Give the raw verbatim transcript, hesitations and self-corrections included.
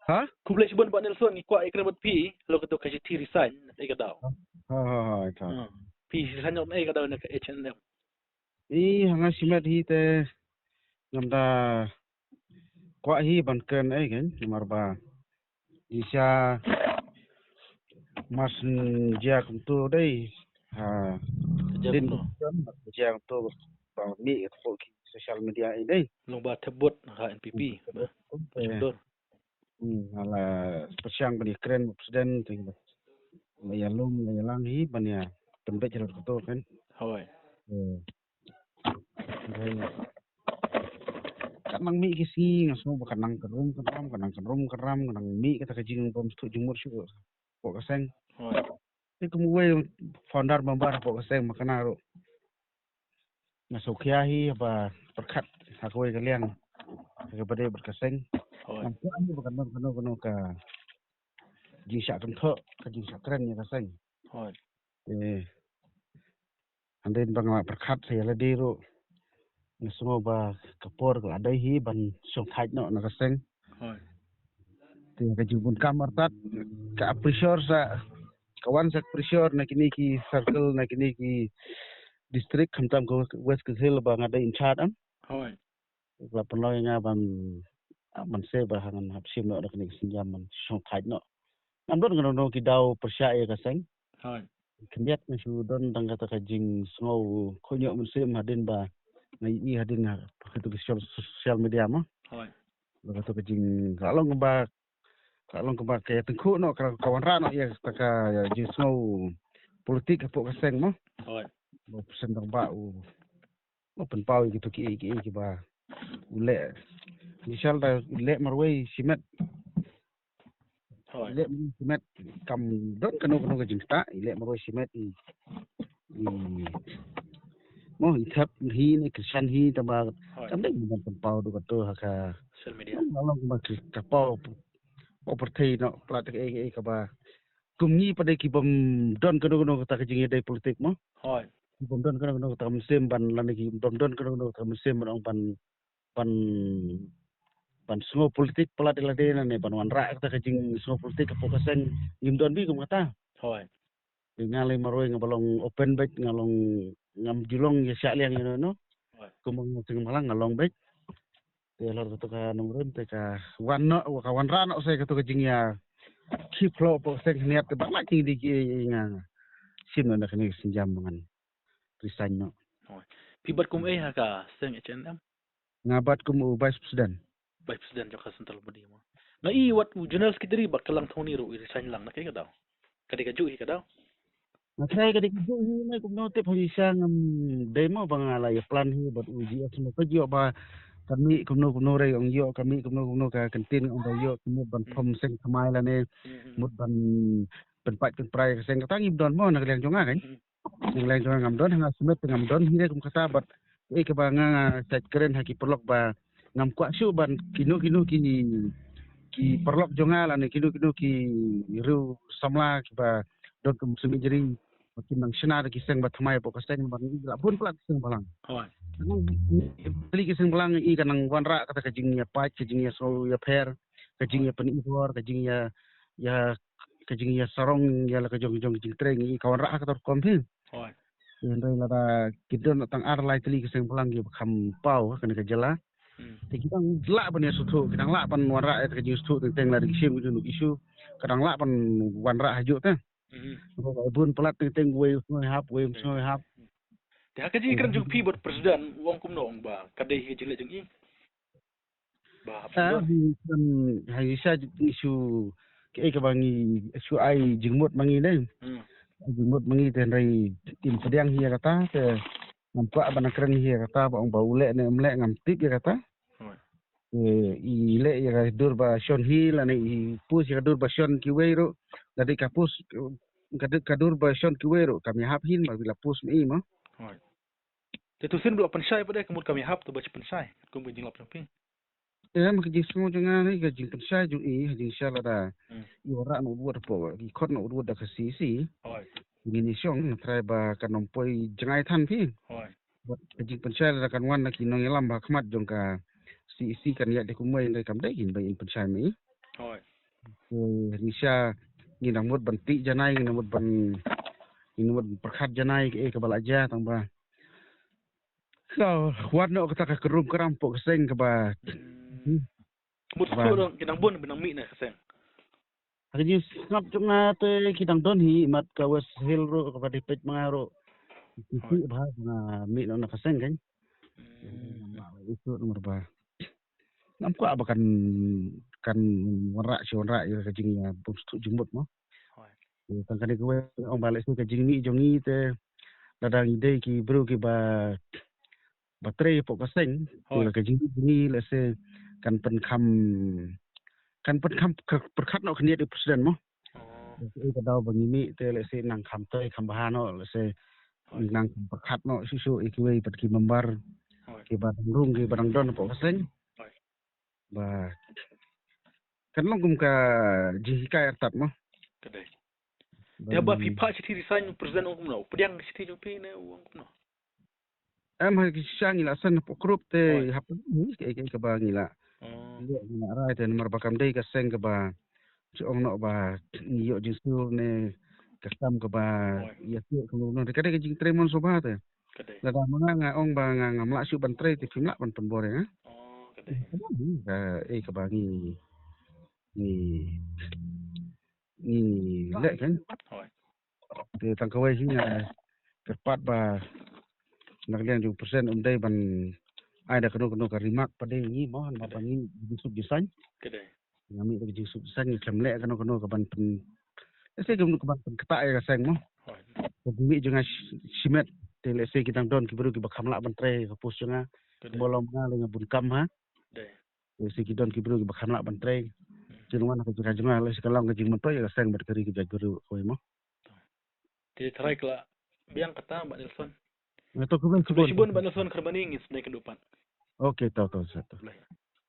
Ha? Khublei shibun Bah Nelson, ngi kwah ïakren bad phi halor kato ka shithi resign, na kaei ka daw? Ha ha ha. Ka. Hmm. Phi resign noh na kaei ka daw na ka H N M? I ha nga shimet hi te ngam da kwah hi ban kren ei kein, namar ba i sha mar shen jia kumto dei. Ha. Ka jia kumto. Jia kumto ba mih hapoh ki social media ei dei. Long ba thep vote ha N P P. Hmm. Ba. Ka jia kumto. Hmm, nga la pyrshang ban ïakren bad president, te la ïalum, la ïalang hi ban ïa pynbeit halor kato kein. Hooid. Eh. Hooid. Ka nang mih ki sngi nga sngew ba ka nang kynrum kynram, ka nang kynrum kynram, ka nang mih kata ka jingbym sngewthuh jingmut shuh hapoh ka seng. Hooid. Te kum uwei founder member hapoh ka seng, ma kane ruh nga sngewkhia hi haba pyrkhat ha kawei ka liang ha kaba dei bad ka seng. Hooid. Ngam kwah hi ba kan don kano kano ka jingshah kynthoh, ka jingshah kren ïa ka seng. Hooid. Te hadien ba nga la pyrkhat sa ïa lade ruh, nga sngew ba ka por ka la dei hi ban shongthait noh na ka seng. Hooid. Te ka jingbun kam artat ka pressure sa, ka wan sa ka pressure na kine ki circle, na kine ki district, khamtam ka West Khasi Hills ba nga dei in charge, em. Hooid. Ka la pynlong ïa nga ban, ah, ban sngewbha ngan hap shim noh da kane ka sienjam ban shongthait noh. Ngam don kano kano ki daw pyrshah ïa ka seng. Hooid. Khyndiat nga shu don tang kata ka jingsngew khuid ñiuh mynsiem hadien ba nga ïohi hadien ha kato ka social, social media mo. Hooid. Ba kato ka jing, ka long ba, ka long ba ka ïatyngkhuh noh, ka, ka wanrah noh ïa kata ka jingsngew politik hapoh ka seng mo. Hooid. Ba u President Rangbah u u pynpaw ïa kito kiei kiei kiba u leh. Ngi shisha da u leh marwei shimet. Hooid. U leh marwei shimet, kam don kano kano ka jingktah, u leh marwei shimet, i, i, mo, i thep hi ne kyrshan hi, tangba, hooid, kam dei ban pynpaw da kato ha ka social media. Ka long ba ki, ka paw, paw pyrthei noh, palat kaei kaei kaba kum ngi pat de kibym don kano kano kata ka jingïadei politik mo. Hooid. Kibym don kano kano kata ka mynsiem ban, lane kibym don kano kano kata ka mynsiem ban ong ban, ban, ban sngew politik palat ïa lade lane ban wanrah kata ka jingsngew politik hapoh ka seng, ngim don beit kum kata. Hooid. Te nga lei marwei nga ba long open beit, nga long, ngam ju long ïa shah liang ïa no no. Hooid. Kum ba nga seng bhalang nga long beit. Te halor kato ka nongrim te ka wan noh, ka wanrah noh sa kato ka jingïa khih phlok hapoh ka seng, khyndiat te ba la jingdie kiei, nga shim noh da kane ka sienjam ba ngan resign noh. Hooid. Phi bat kum ei ha ka seng H N M? Nga bat kum u vice president. Vice president jong ka central body mo. Nga ïohi wat u general secretary Bah Kylang Thongni ruh u resign lang, na kaei ka daw? Ka dei kajuh hi ka daw? Nga tharai ka dei kajuh hi, ne kumno tip, ha i sha ngam dei mo ba nga la ïa plan hi bad u G S mo, ka ïoh ba ka mih kumno kumno re, ong ïoh ka mih kumno kumno ka kyntien, ong ba ïoh ka mut ban, hmm, pom seng thymmai lane, hmm, hmm, mut ban pynpait pynpra ïa ka seng, kata ngim don mo na ka liang jong nga kein. Hmm. Na ka liang jong nga ngam don, ha nga shimet te ngam don hi re kum kata, bad kaei kaba nga, nga shait kren ha ki paralok ba ngam kwah shuh ban kino kino ki, ki paralok jong nga lane kino kino ki riew samla kiba don kum seng injury ba kin nang shna da ki seng ba thymmai hapoh ka seng, ba ngi la bun palat ki seng balang. Hooid. Ki seng balang i ka nang wanrah kata ka jingïapait, ka jingïasngew ïapher, ka jingïapyni bor, ka jingïa, ïa, ka jingïasarong ïa la ka jong jong jingtrei, i ka wanrah ha kata ka rukom hi. Hooid. Hynrei lada ki don tang ar lai tylli ki seng balang kiba kham paw ha kane ka jylla. Hmm. Te ki dang lah ban ïasngewthuh, ki dang lah ban wanrah ïa ka jingsngewthuh teng teng lada ki shim kino kino ki issue. Ka dang lah ban wanrah hajuh te. Hmm. Bun palat teng teng, wei u sngew hap, wei um sngew hap. Te ha ka jingkren jong phi bad president, u ong kumno, ong ba ka dei hi ka jingleh jong i? Ba hap, ah, pynlong. Hi kan, ha i sha ngi shu, kaei kaba ngi shu ai jingmut ma ngi ne. Hmm. Ai jingmut ma ngi te hynrei im pdiang hi ïa kata, te ngam kwah ban kren hi ïa kata, ba ong ba u leh ne um leh ngam tip ïa kata. Hmm. Te i leh ïa ka dur ba shon hi lane i post ïa ka dur ba shon kiwei ruh. Lada ka post ka dur, ka dur ba shon kiwei ruh kam ïahap hi, ma i la post ma i mo. Hmm. Te to sien ba la pynshai pat de, ka mut kam ïahap, to ba shi pynshai, katkum ka jinglap jong phi. Em, ka jingsngew jong nga ne, ka jingpynshai jong i, ka jingshisha lada, hmm, i wanrah noh u vote hapoh, i khot noh u vote da ka C E C. Hooid. Ngin ïa shong, nga tharai ba kan ym poi jngai than phi. Hooid. Bad ka jingpynshai lada kan wan na ki nongïalam ba khmat jong ka C E C kan ïaid da kumwei, hynrei kam dei hi ba in pynshai ma i. Hooid. Te ngi sha ngi nang mut ban tih janai, ngi nang mut ban, ngi nang mut ban pyrkhat janai kaei kaba la jia, tang ba ka wan noh kata ka krum kram hapoh ka seng kaba, hmm, mut ba shuh ruh ki nang bun ba nang mih na ka seng. Ha ka jingsngap jong nga te ki dang don hi, mat ka West Hill ruh kaba dei peit ma nga ruh. Ki, hooid, tih bha ba nga mih noh na ka seng kan. Hmm. Namar ba ngam kwah ba kan, kan wanrah shi wanrah ïa ka jingïabymsuk jingmut mo. Hooid. Te tang kane kawei, ong ba lehse ka jingmih jong ngi te, lada ngi dei ki briew kiba, ba trei hapoh ka seng, te, hooid, la ka jingmih jong ngi lehse kan pynkham, kan pynkham pyrkhat noh ka niat u president mo. Oh. Lehse ka daw ba ngi mih te lehse nang kham trei kham bha noh, lehse, hooid, nang kham pyrkhat noh shuh shuh ïa kiwei pat ki member, hooid, kiba dang rung kiba dang don hapoh ka seng. Hooid. Ba kan long kum ka jinghikai artat mo. Ka dei. Ba, te haba phi phah shithi resign, u president u ong kumno? U pdiang shithi jong phi ne u ong kumno? Em, ha ki shisha ngi la send hapoh group te, hooid, hap ngi kaei kaei kaba ngi la, oh, ngi la rai te namar ba kam dei ka seng kaba shu ong noh ba ngi ïoh jingsngew ne ka kam kaba, hooid, ïa shu kumno kumno te ka dei ka jingtrei mon sngewbha te. Ka dei. Lada ma nga nga ong ba nga ngam lah shuh ban trei te phim lah ban pynbor ïa nga. Oh, ka dei. Ka dei kaei kaba ngi, ngi, ngi leh kan. Hooid. Te tang kawei hi nga kyrpad ba na ka liang jong u president um dei ban ai da kano kano ka remark pat ïa ngi mo, namar ba ngi jingsuk jingsaiñ. Ka dei. Nga mih da ka jingsuk jingsaiñ, ngi khlem leh kano kano kaban pyn, lehse kano kaban pynktah ïa ka seng mo. Hooid. Ka jingmih jong nga shi-, shimet te lehse ki dang don ki briew kiba kham lah ban trei ka post jong nga. Ka dei. Kumba long nga lei nga bun kam ha. Dei. Lehse ki don ki briew kiba kham lah ban trei. Hmm. Ki nang wan ha ka jaka jong nga lehse ka long ka jingmyntoi ïa ka seng bad ka ri ka jaitbynriew kawei mo. Te tharai ka la biang kata Bah Nelson. Nga to khublei shibun Bah Nelson Kharbani, ngin sa ïakynduh pat. Okay, to to to. Khublei.